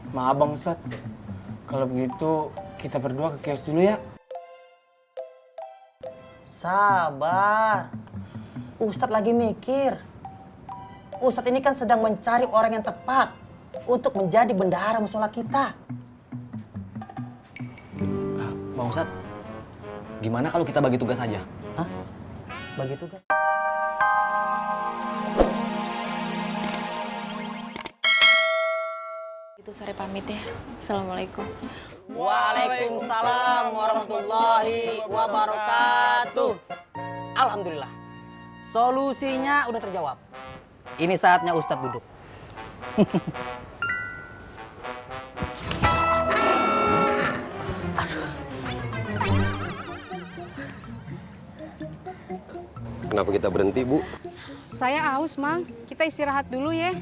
Maaf Bang Ustadz, kalau begitu kita berdua ke kios dulu ya. Sabar, Ustadz lagi mikir. Ustadz ini kan sedang mencari orang yang tepat untuk menjadi bendahara musola kita. Bang Ustadz, gimana kalau kita bagi tugas aja? Hah? Bagi tugas? Itu sore pamit ya. Assalamualaikum. Waalaikumsalam warahmatullahi wabarakatuh. Alhamdulillah, solusinya udah terjawab. Ini saatnya Ustadz duduk. Kenapa kita berhenti, Bu? Saya haus, Mang. Kita istirahat dulu ya.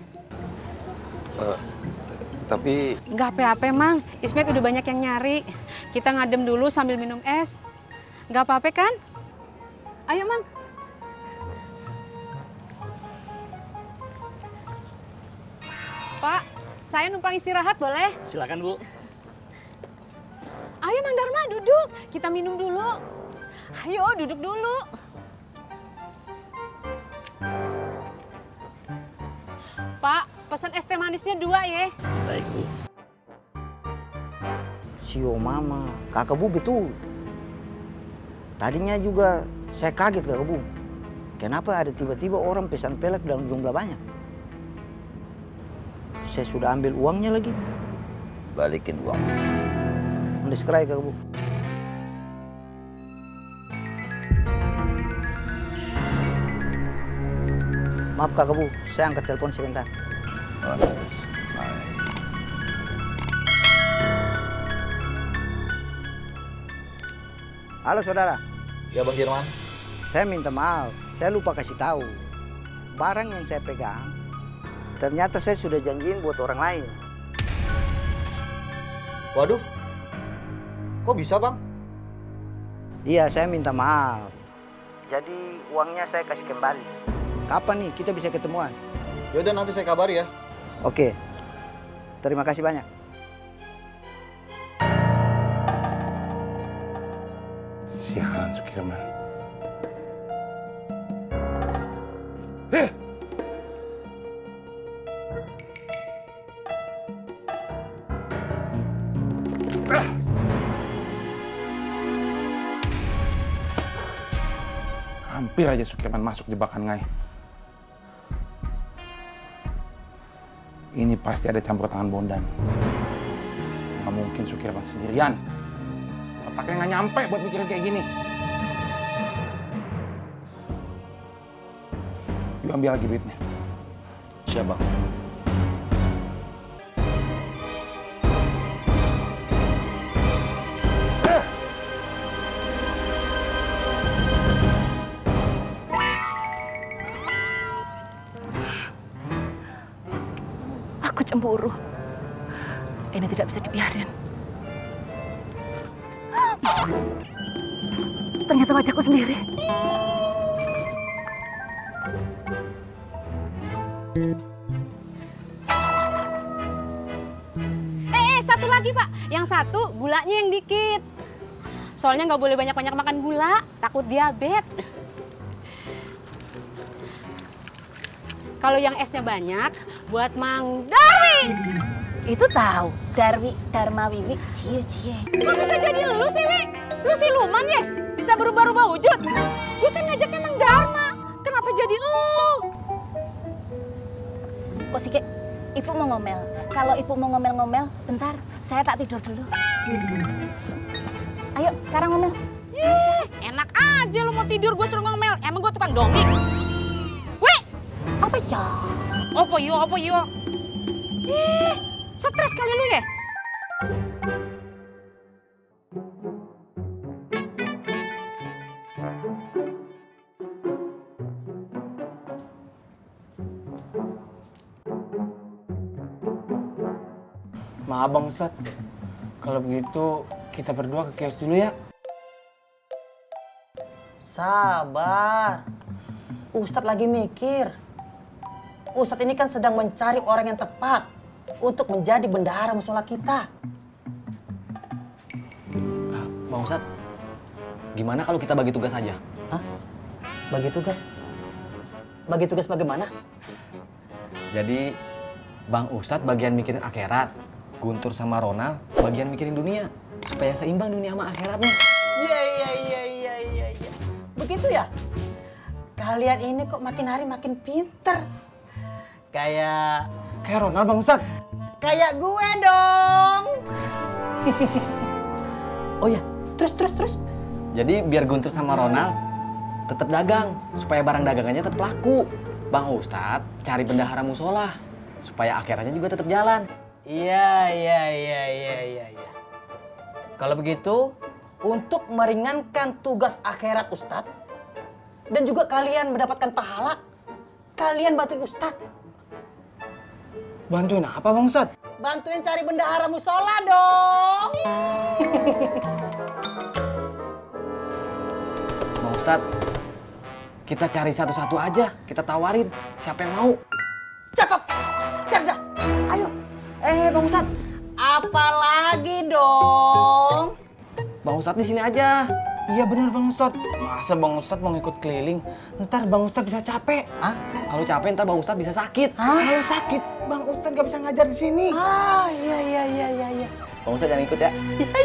Tapi... Nggak apa-apa, Mang. Ismet udah banyak yang nyari. Kita ngadem dulu sambil minum es. Nggak apa-apa kan? Ayo, Mang. Pak, saya numpang istirahat boleh? Silakan, Bu. Ayo, Mang Dharma, duduk. Kita minum dulu. Ayo, duduk dulu. Pak, pesan es teh manisnya 2 ya. Baik, Bu. Sio mama, kakak Bu betul. Tadinya juga saya kaget kakak Bu. Kenapa ada tiba-tiba orang pesan pelek dalam jumlah banyak? Saya sudah ambil uangnya lagi. Balikin uangnya. Mendeskerai kakak Bu. Maaf kakak Bu, saya angkat telepon sebentar. Halo saudara. Ya Bang Firman. Saya minta maaf, saya lupa kasih tahu. Barang yang saya pegang, ternyata saya sudah janjiin buat orang lain. Waduh, kok bisa Bang? Iya, saya minta maaf. Jadi uangnya saya kasih kembali. Kapan nih kita bisa ketemuan? Yaudah nanti saya kabari ya. Oke, terima kasih banyak. Sialan Sukirman. Hampir aja Sukirman masuk jebakan Ngai. Ini pasti ada campur tangan Bondan. Nggak mungkin Sukirman sendirian. Otaknya nggak nyampe buat mikirin kayak gini. Yuk ambil lagi duitnya. Siap Bang. Aku cemburu. Ini tidak bisa dibiarin. Ternyata wajahku sendiri. Satu lagi Pak. Yang satu gulanya yang dikit. Soalnya nggak boleh banyak-banyak makan gula, takut diabetes. Kalau yang esnya banyak, buat Mang Darwi. Itu tahu. Darwi, Dharma Wiwi, cie. Kok bisa jadi lu sih, Wi? Lu siluman ya? Bisa berubah-ubah wujud? Gue kan ngajaknya Mang Dharma. Kenapa jadi lu? Posike, Ibu mau ngomel. Kalau Ibu mau ngomel-ngomel, bentar, saya tak tidur dulu. Ayo, sekarang ngomel. Ih, enak aja lu mau tidur, gue suruh ngomel. Emang gue tukang dongeng? Wi! Apa ya? Apa yo? Ih, stres kali lu ya? Maaf Bang Ustadz, kalau begitu kita berdua ke kios dulu ya. Sabar, Ustadz lagi mikir. Ustadz ini kan sedang mencari orang yang tepat untuk menjadi bendahara musola kita. Bang Ustadz, gimana kalau kita bagi tugas aja? Hah? Bagi tugas? Bagi tugas bagaimana? Jadi Bang Ustadz bagian mikirin akhirat, Guntur sama Ronald bagian mikirin dunia, supaya seimbang dunia sama akhiratnya. Iya. Begitu ya? Kalian ini kok makin hari makin pinter. Kayak Ronald, Bang Ustadz. kayak gue dong. Oh ya, terus. Jadi biar Guntur sama Ronald tetap dagang, supaya barang dagangannya tetap laku. Bang Ustadz cari bendahara musola, supaya akhiratnya juga tetap jalan. Iya. Kalau begitu, untuk meringankan tugas akhirat Ustadz, dan juga kalian mendapatkan pahala, kalian bantuin Ustadz. Bantuin apa, Bang Ustadz? Bantuin cari bendahara musola dong. Bang Ustadz, kita cari satu-satu aja, kita tawarin siapa yang mau. Cakep, cerdas. Ayo. Bang Ustadz, apalagi dong? Bang Ustadz di sini aja. Iya benar, Bang Ustadz. Masa Bang Ustadz mau ngikut keliling? Ntar Bang Ustadz bisa capek. Hah? Kalau capek ntar Bang Ustadz bisa sakit. Kalau sakit, Bang Ustadz nggak bisa ngajar di sini. Iya. Bang Ustadz jangan ikut ya.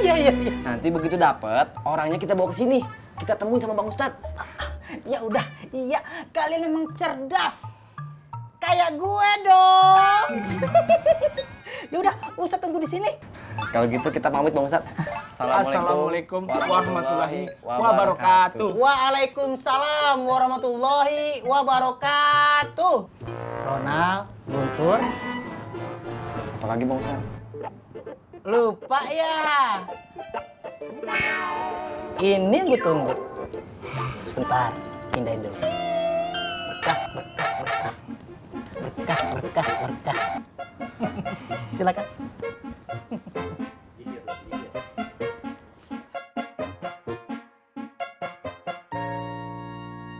Iya. Nanti begitu dapet, orangnya kita bawa ke sini. Kita temuin sama Bang Ustadz. Ya udah, iya. Kalian memang cerdas. Kayak gue dong. Ya udah, Ustadz tunggu di sini. Kalau gitu kita pamit Bang Ustadz. Assalamualaikum warahmatullahi wabarakatuh. Waalaikumsalam warahmatullahi wabarakatuh. Ronald, Guntur, Apalagi Bang Ustadz? lupa ya. Ini yang gue tunggu. Sebentar, pindahin dulu. Berkah. Silakan.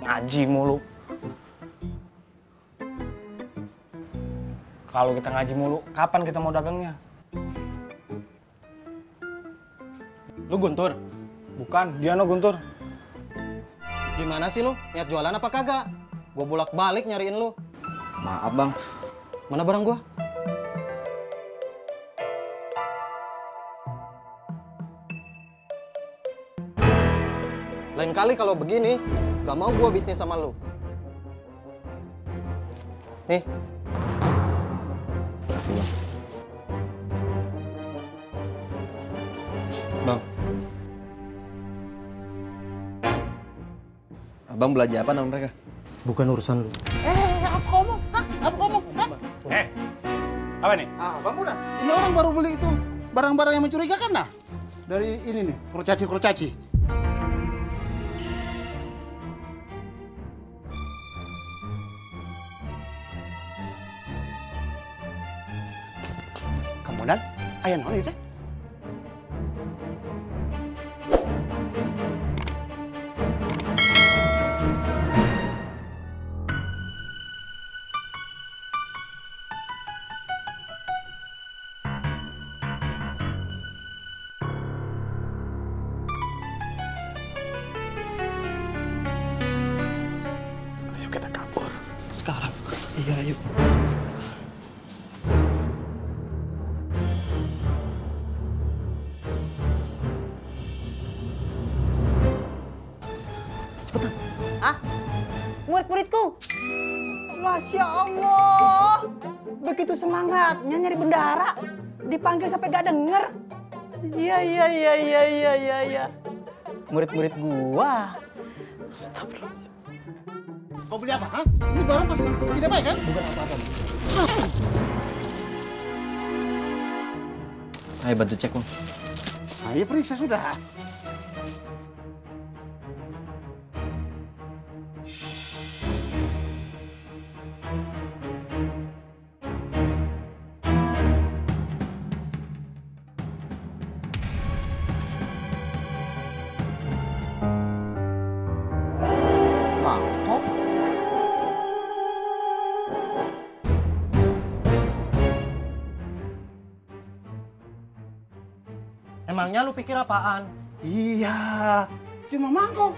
Ngaji mulu. Kalau kita ngaji mulu, kapan kita mau dagangnya? Lu Guntur? Bukan, Diano Guntur. Gimana sih lu? Niat jualan apa kagak? Gue bolak-balik nyariin lu. Maaf Bang. Mana barang gua? Lain kali kalau begini, gak mau gua bisnis sama lu. Nih. Makasih Bang. Bang. Abang belanja apa nama mereka? Bukan urusan lu. Apa nih? Ah, Bang Budan, ini orang baru beli itu barang-barang yang mencurigakan nah. Dari ini nih, kurcaci. Kemudian, ayah naon itu? Kita kabur. Sekarang. Iya, ayo. Cepetan. Ah, murid-muridku. Masya Allah. Begitu semangatnya nyari bendahara. Dipanggil sampai gak denger. Iya. Murid-murid gua. Astagfirullah. Kau beli apa? Hah? Ini barang pasti tidak baik kan? Bukan apa-apa. Ayo bantu cek Bang. Ayo periksa sudah. Emangnya lu pikir apaan? Iya, cuma mangkok.